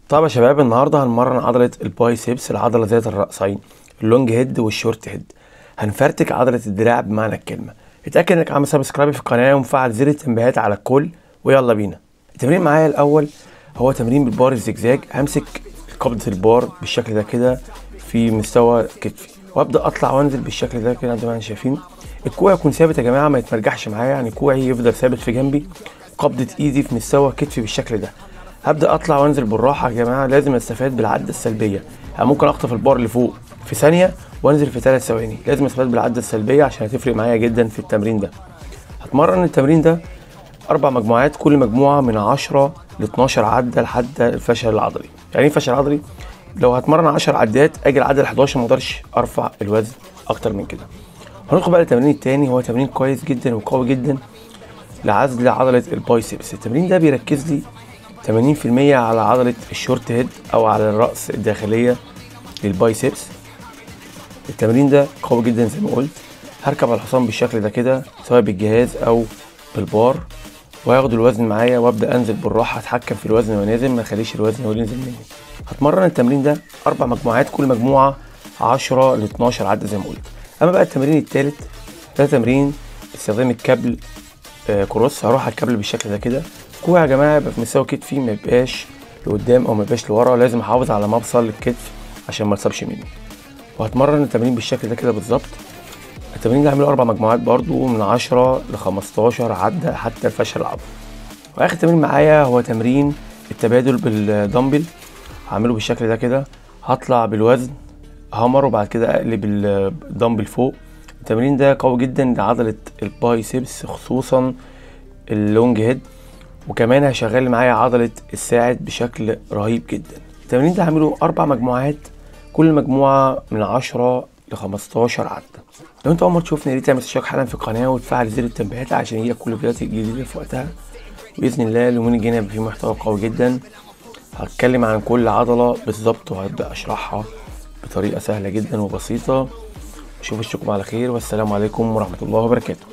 طب يا شباب، النهارده هنمرن عضلة ال biceps، العضلة ذات الرأسين، ال long head وال short head. هنفرتك عضلة الدراع بمعنى الكلمة. اتاكد انك عامل subscribe في القناة ومفعل زر التنبيهات على الكل، ويلا بينا. التمرين معايا الاول هو تمرين بالبار الزجزاج. همسك قبضه البار بالشكل ده كده في مستوى كتفي، وابدا اطلع وانزل بالشكل ده كده زي ما انتم شايفين. الكوع يكون ثابت يا جماعة، ما يتمرجحش معايا، يعني كوعي يفضل ثابت في جنبي، قبضه ايدي في مستوى كتفي بالشكل ده. هبدا اطلع وانزل بالراحة يا جماعة، لازم استفاد بالعده السلبية. يعني ممكن اخطف البار اللي فوق في ثانية وانزل في 3 ثواني، لازم استفاد بالعده السلبية عشان هتفرق معايا جدا في التمرين ده. هتمرن التمرين ده 4 مجموعات، كل مجموعة من 10 ل 12 عده لحد الفشل العضلي. يعني ايه فشل عضلي؟ لو هتمرن 10 عدات اجي العدة 11 ما اقدرش ارفع الوزن اكتر من كده. هندخل بقى للتمرين الثاني، هو تمرين كويس جدا وقوي جدا لعزل عضلة ال biceps. التمرين ده بيركز لي 80% على عضلة ال short head او على الراس الداخلية لل biceps. التمرين ده قوي جدا زي ما قلت. هركب على الحصان بالشكل ده كده، سواء بالجهاز او بالبار، وهاخد الوزن معايا وابدا انزل بالراحة، اتحكم في الوزن وانا نازل، ما اخليش الوزن هو اللي ينزل مني. هتمرن التمرين ده 4 مجموعات، كل مجموعة 10 ل 12 عده زي ما قلت. اما بقى التمرين الثالث ده تمرين باستخدام الكابل cross. هروح على الكابل بالشكل ده كده، كوع يا جماعة يبقى في مستوى كتفي، ما يبقاش لقدام او ما يبقاش لورا، لازم احافظ على مفصل الكتف عشان ما يتصابش مني. وهتمرن التمرين بالشكل ده كده بالظبط. التمرين ده هعمله 4 مجموعات برضو من 10 ل 15 عده حتى الفشل العضلي. واخر تمرين معايا هو تمرين التبادل بالدمبل. هعمله بالشكل ده كده، هطلع بالوزن hammer وبعد كده اقلب الدمبل فوق. التمرين ده قوي جدا لعضله ال biceps، خصوصا ال long head، وكمان هيشغل معايا عضلة الساعد بشكل رهيب جدا. التمرين ده هعمله 4 مجموعات، كل مجموعة من 10 ل 15 عده. لو انت اول مرة تشوفني يا ريت تعمل اشتراك حالا في القناة وتفعل زر التنبيهات عشان يجيلك كل الفيديوهات الجديدة في وقتها. باذن الله اليومين الجايين هيبقى في محتوى قوي جدا، هتكلم عن كل عضلة بالظبط وهبدا اشرحها بطريقة سهلة جدا وبسيطة. اشوف وشكم على خير، والسلام عليكم ورحمة الله وبركاته.